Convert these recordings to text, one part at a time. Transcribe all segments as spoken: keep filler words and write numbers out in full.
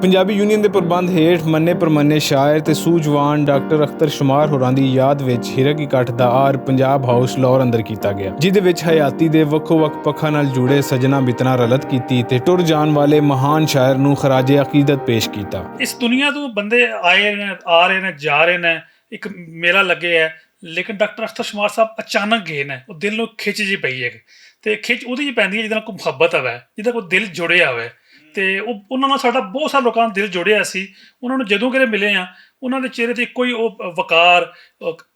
پنجابی یونین دے پربند ہیٹھ منے پرمنے شاعر تے سوجوان ڈاکٹر اختر شمار ہوراں دی یاد وچ ہرک اکٹھ دا آر پنجاب ہاؤس لاہور اندر کیتا گیا، جس دے وچ حیاتی دے وکھو وکھ پکھاں نال جڑے سجنا بتنا رلت کیتی تے ٹر جان والے مہان شاعر نوں خراج عقیدت پیش کیتا۔ اس دنیا تو بندے آئے نے، آ رہے نے، جا رہے نے۔ ایک میلہ لگے ہے، لیکن ڈاکٹر اختر شمار صاحب اچانک گئے نے، وہ دل نوں کھچ جی پئی ہے۔ تے کھچ اودی جی پیندی ہے جداں کوئی محبت آوے، جداں کوئی دل جڑیا ہوئے۔ تے او، انہاں نال ساڈا بہت سارے لوکاں دا دل جڑیا سی۔ انہاں نوں جدوں کدے ملے آں، انہاں دے چہرے تے کوئی او وقار،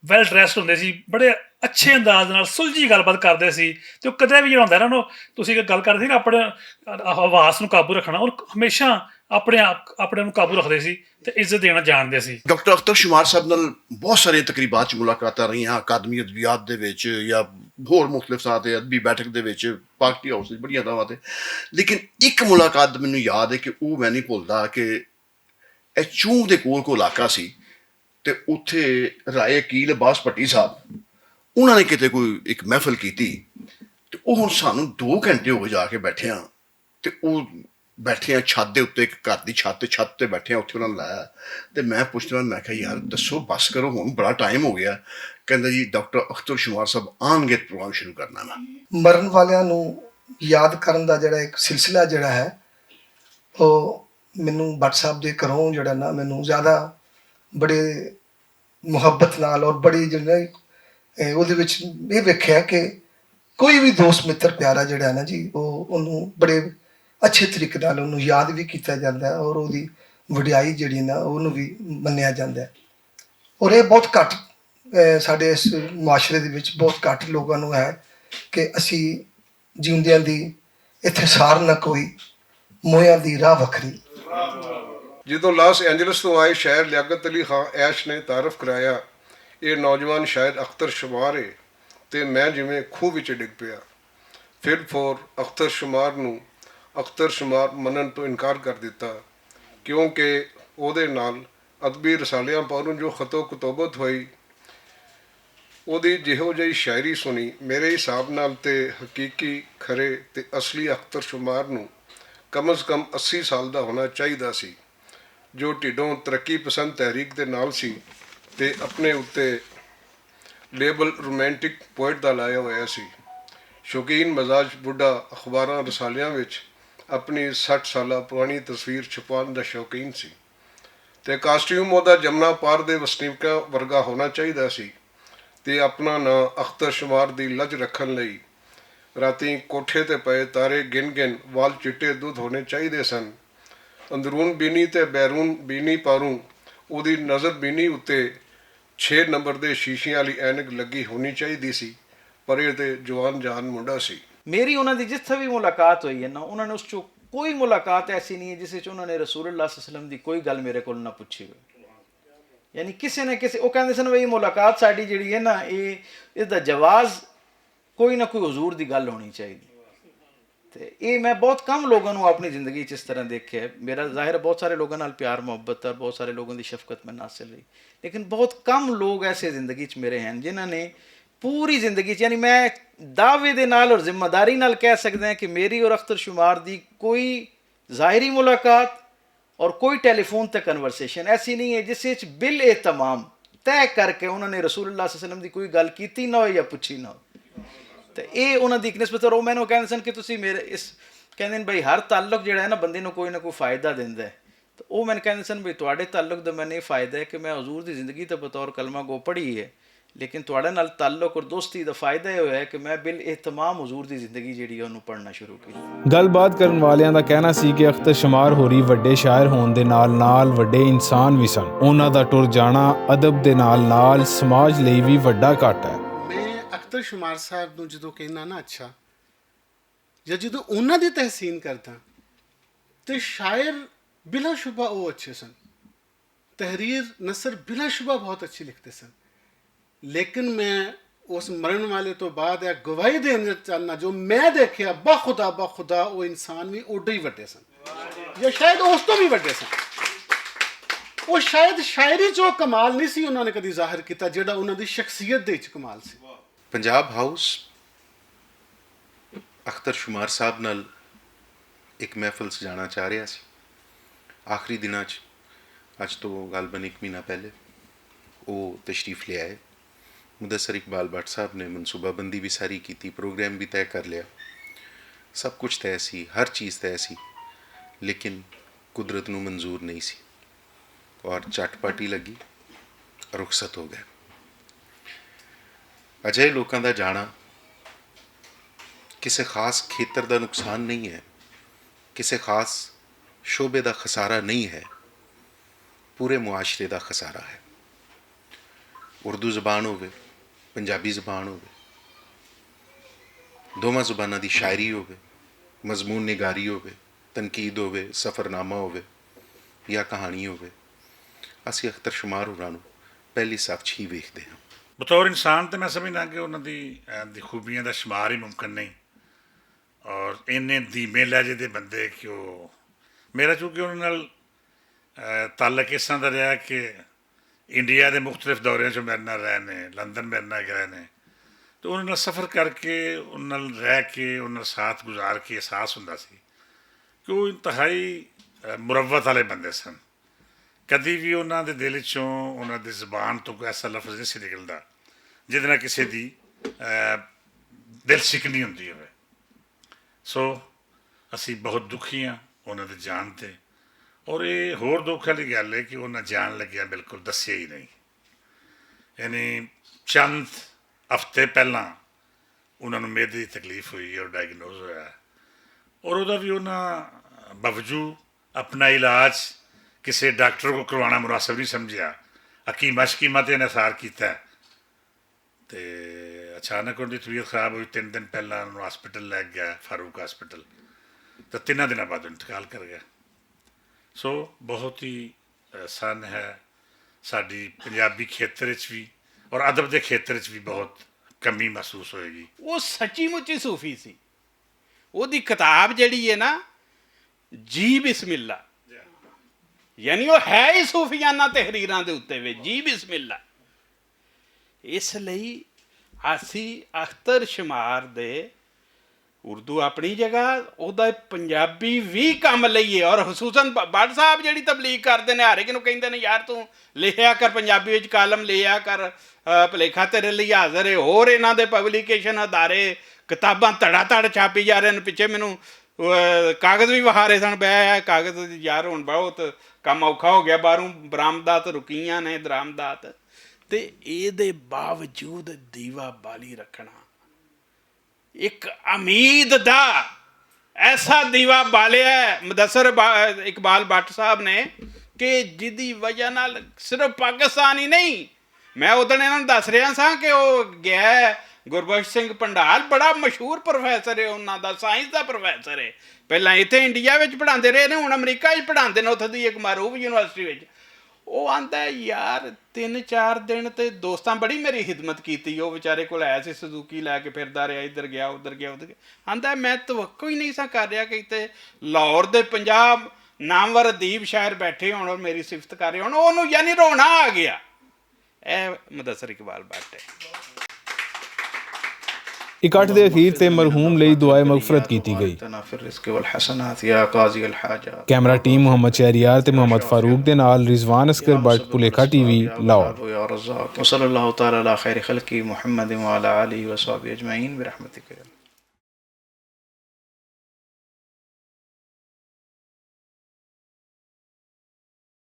ویل ڈریسڈ ہوندے سی، بڑے اچھے انداز نال سلجھی گل بات کردے سی۔ تے او کدے وی جڑا ہوندا ہے نا، انہوں، تسی اک گل کردے سی نا، اپنے حواس نوں قابو رکھنا، اور ہمیشہ اپنے آپ، اپنے نوں قابو رکھدے سی۔ تے عزت دینا جاندے سی۔ ڈاکٹر اختر شمار صاحب نال بہت ساریاں تقریبات چ ملاقاتاں رہیاں، اکادمی ادبیات دے وچ یا ہور مختلف تھاں تے ادبی بیٹھک دے وچ، پارٹی ہاؤس وچ، بڑیاں تھاواں تے۔ لیکن اک ملاقات مینوں یاد ہے کہ او میں نہیں بھولدا کہ اے چونگ دے کول کوئی علاقہ سی تے اتھے رائے عقیل عباس پٹی صاحب، انہاں نے کتے کوئی اک محفل کیتی تے او ہن سانوں دو گھنٹے ہو گئے جا کے بیٹھے ہاں۔ تے او بیٹھے آں چھت دے اُتے، اک گھر دی چھت تے، چھت تے بیٹھے آں، اُتھے انہاں نے لایا۔ تے میں پُچھدا، میں کہا، "یار، دسو، بس کرو، ہُن بڑا ٹائم ہو گیا۔" کہندا، "جی، ڈاکٹر اختر شمار صاحب آنگے تے پروگرام شروع کرنا نا۔" مرن والیاں نوں یاد کرن دا جڑا اک سلسلہ جڑا ہے، او مینوں بٹ صاحب دے گھروں جڑا نا، مینوں زیادہ بڑے محبت نال اور بڑی جڑی نا، اے، اودے وچ اے ویکھیا کہ کوئی وی دوست متر پیارا جڑا ہے نا جی، او، اونوں بڑے اچھے طریقے نال اونوں یاد وی کیتا جاندا ہے اور اودی وڈیائی جڑی نا، اونوں وی منیا جاندا ہے۔ اور اے بہت گھٹ، اے، ساڈے اس معاشرے دے وچ بہت گھٹ لوکاں نوں ہے کہ اسی جیوندیاں دی اتھے سار نہ کوئی، مویاں دی راہ وکھری۔ جدوں لاس اینجلس توں آئے شاعر لیاقت علی خان ایش نے تعارف کرایا، "اے نوجوان شاعر اختر شمار ہے۔" تے میں جویں کھوہ وچ ڈگ پیا۔ پھر فور اختر شمار نوں اختر شمار منن توں انکار کر دتا، کیونکہ اودے نال ادبی رسالیاں پاروں جو خط و کتوبت ہوئی، اودی جہو جئی شاعری سنی، میرے حساب نال تے حقیقی، کھرے تے اصلی اختر شمار نوں کم از کم اسی سال دا ہونا چاہیدا سی، جو ڈھڈوں ترقی پسند تحریک دے نال سی تے اپنے اُتے لیبل رومانٹک پوئٹ دا لایا ہویا سی۔ شوقین مزاج بڈھا اخباراں رسالیاں وچ اپنی سٹھ سالہ پرانی تصویر چھپوان دا شوقین سی۔ تے کاسٹیوم اوہدا جمنا پار دے وسنیکاں ورگا ہونا چاہیدا سی۔ تے اپنا ناں اختر شمار دی لج رکھن لئی راتیں کوٹھے تے پئے تارے گن گن وال چٹے دودھ ہونے چاہیدے سن۔ اندرون بینی تے بیرون بینی پاروں اوہدی نظر بینی اُتے چھے نمبر دے شیشیاں آلی اینک لگی ہونی چاہیدی سی۔ پر ایہہ تے جوان جان منڈا سی۔ میری انہاں دی جتھے وی ملاقات ہوئی ہے نا، انہاں نے اس چوں کوئی ملاقات ایسی نہیں ہے جس وچ انہاں نے رسول اللہ صلی اللہ علیہ وسلم دی کوئی گل میرے کول نہ پچھی ہوئے۔ یعنی کسے نہ کسے، او کہندے سن، "بھئی، ملاقات ساڈی جڑی ہے نا، اے، اس دا جواز کوئی نہ کوئی حضور دی گل ہونی چاہیدی۔" تے اے میں بہت کم لوگاں نوں اپنی زندگی چ اس طرح دیکھیا ہے۔ میرا ظاہر ہے بہت سارے لوگاں نال پیار محبت ہے، بہت سارے لوگاں دی شفقت میں حاصل ہوئی، لیکن بہت کم لوگ ایسے زندگی چ میرے ہیں جنہاں نے پوری زندگی چ، یعنی میں دعوے دے نال اور ذمہ داری نال کہہ سکدا ہاں کہ میری اور اختر شمار دی کوئی ظاہری ملاقات اور کوئی ٹیلی فون تے کنورسیشن ایسی نہیں ہے جس وچ بالاہتمام طے کر کے انہاں نے رسول اللہ صلی اللہ علیہ وسلم دی کوئی گل کیتی نہ ہوئی یا پچھی نہ ہوئی۔ تے اے انہاں دی ایک نسبت، اور او مینوں کہندے سن کہ تسی میرے اس، کہندے نے بھائی، ہر تعلق جڑا ہے نا، بندے نوں کوئی نہ کوئی فائدہ دیندا ہے۔ تے او مینوں کہندے سن بھائی، تہاڈے تعلق دا مینوں اے فائدہ ہے کہ میں حضور دی زندگی تے بطور کلمہ گو پڑھی ہے، لیکن تہاڈے نال تعلق اور دوستی دا فائدہ اے ہویا ہے کہ میں بالاہتمام حضور دی زندگی جیہڑی ہے انہوں پڑھنا شروع کیتا۔ گل بات کرن والیاں دا کہنا سی کہ اختر شمار ہوری وڈے شاعر ہون دے نال نال وڈے انسان وی سن۔ انہاں دا ٹر جانا ادب دے نال نال سماج لئی وی وڈا گھاٹا ہے۔ میں اختر شمار صاحب نوں جدوں کہنا نا اچھا، یا جدوں انہاں دی تحسین کردا، تے شاعر بلا شبہ او اچھے سن۔ تحریر نثر بلا شبہ بہت اچھی لکھتے سن، لیکن میں اس مرن والے تو بعد یہ گواہی دینا چاہنا جو میں دیکھیا، بخدا بخدا وہ انسان بھی اوڈے ہی وڈے سن، یا شاید اس تو بھی وڈے سن۔ وہ شاید شاعری چ وہ کمال نہیں سی انہوں نے کدی ظاہر کیتا جڑا انہوں دی شخصیت دے وچ کمال سی۔ پنجاب ہاؤس اختر شمار صاحب نال ایک محفل سجانا چاہ رہیا سی۔ آخری دناں 'چ، اج تو غالباً ایک مہینہ پہلے، وہ تشریف لے آئے۔ مدثر اقبال بٹ صاحب نے منصوبہ بندی بھی ساری کیتی، پروگرام بھی طے کر لیا، سب کچھ طے سی، ہر چیز طے سی، لیکن قدرت نوں منظور نہیں سی اور چٹ پاٹی لگی، رخصت ہو گئے۔ اجہے لوکاں دا جانا کسے خاص کھیتر دا نقصان نہیں ہے، کسے خاص شعبے دا خسارہ نہیں ہے، پورے معاشرے دا خسارہ ہے۔ اردو زبان ہووے، پنجابی زبان ہووے، دوواں زباناں دی شاعری ہووے، مضمون نگاری ہووے، تنقید ہووے، سفرنامہ ہووے یا کہانی ہووے، اسی اختر شمار ہوراں نوں پہلی صف 'چ ہی ویکھدے ہاں۔ بطور انسان تے میں سمجھنا کہ انہاں دی، اہ، دی خوبیاں دا شمار ہی ممکن نہیں۔ اور اینے دھیمے لہجے دے بندے کہ وہ، میرا چونکہ انہاں نال، اہ، تعلق اس طرح دا رہیا کہ انڈیا دے مختلف دورے چ میرے نال رہے نے، لندن میرے نال گئے نے، تو انہاں نال سفر کر کے، انہاں نال رہ کے، انہاں نال ساتھ گزار کے احساس ہوندا سی کہ وہ انتہائی، اہ، مروت والے بندے سن۔ کدی وی انہاں دے دل چوں، انہاں دی زبان تو کوئی ایسا لفظ نہیں سی نکلدا جس نال کسے دی، اہ، دل سکنی ہوندی ہوئے۔ سو، اسی بہت دکھی ہاں انہاں دے جان تے، اور یہ ہور دکھ والی گل ہے کہ انہاں جان لگیا بالکل دسیا ہی نہیں۔ یعنی چند ہفتے پہلاں انہاں نوں معدے دی تکلیف ہوئی اور ڈائگنوز ہویا ہے، اور اودے وی انہاں باوجود اپنا علاج کسے ڈاکٹر کو کروانا مناسب نہیں سمجھیا۔ حکیمہ شکیمہ تے انحصار کیتا ہے۔ تے اچانک ان دی طبیعت خراب ہوئی، تین دن پہلاں انہوں ہاسپٹل لے گیا، فاروق ہاسپٹل، تے تیناں دناں بعد انتقال کر گیا۔ سو، بہت ہی، اہ، سن ہے ساڈی پنجابی کھیتر وچ وی اور ادب دے کھیتر وچ وی بہت کمی محسوس ہوئے گی۔ وہ سچی مچی صوفی سی۔ وہ دی کتاب جڑی ہے نا، جی بسم اللہ، یعنی وہ ہے ہی صوفیانہ تحریراں دے اُتے وے، جی بسم اللہ۔ اس لئی آسی اختر شمار دے اردو اپنی جگہ، اوہدا پنجابی وی کم لئیے، اور خصوصاً بٹ صاحب جیہڑی تبلیغ کردے نے، ہر اک نوں کہندے نے، یار توں لکھیا کر پنجابی وچ کالم لکھیا کر، پلیکھا تیرے لئی حاضر ہے۔ ہور انہاں دے پبلیکیشن ادارے کتاباں تڑا تڑ چھاپی جا رہے نے۔ پچھے مینوں کاغذ وی وہارے سن، بہ کاغذ، یار ہن بہت کم اوکھا ہو گیا، باہروں برآمدات رکیاں نے، درآمدات۔ تے ایہدے باوجود دیوا بالی رکھنا، اک امید دا ایسا دیوا بالیا ہے مدثر اقبال بٹ صاحب نے، کہ جدی وجہ نال صرف پاکستان ہی نہیں، میں ادھر انہاں نوں دس رہیا ساں کہ او گیا ہے، گربخش سنگھ پنڈال بڑا مشہور پروفیسر ہے، انہاں دا سائنس دا پروفیسر ہے۔ پہلاں ایتھے انڈیا وچ پڑھاندے رہے نے، ہن امریکہ وچ پڑھاندے نے، اتھے دی اک معروف یونیورسٹی وچ۔ او آندا ہے، یار، تین چار دن تے دوستاں بڑی میری خدمت کیتی۔ او بیچارے کول آیا سی، سوزوکی لے کے پھردا رہیا، ادھر گیا، ادھر گیا، ادھر گیا۔ آندا ہے، میں توقع ہی نہیں سا کر رہیا کہ اتھے لاہور دے پنجاہ نامور ادیب شاعر بیٹھے ہون اور میری صفت کر رہے ہون۔ اونوں یعنی رونا آ گیا۔ اے مدثر اقبال بٹ ہے۔ اکٹھ دے اخیر تے مرحوم لئی دعائے مغفرت کیتی گئی۔ کیمرہ ٹیم محمد شہریار تے محمد فاروق دے نال رضوان اصغر بٹ، پلیکھا ٹی وی، لاہور۔ وصلی اللہ تعالی علی خیر خلقی محمد وعلی آلہ وصحبہ اجمعین برحمتک۔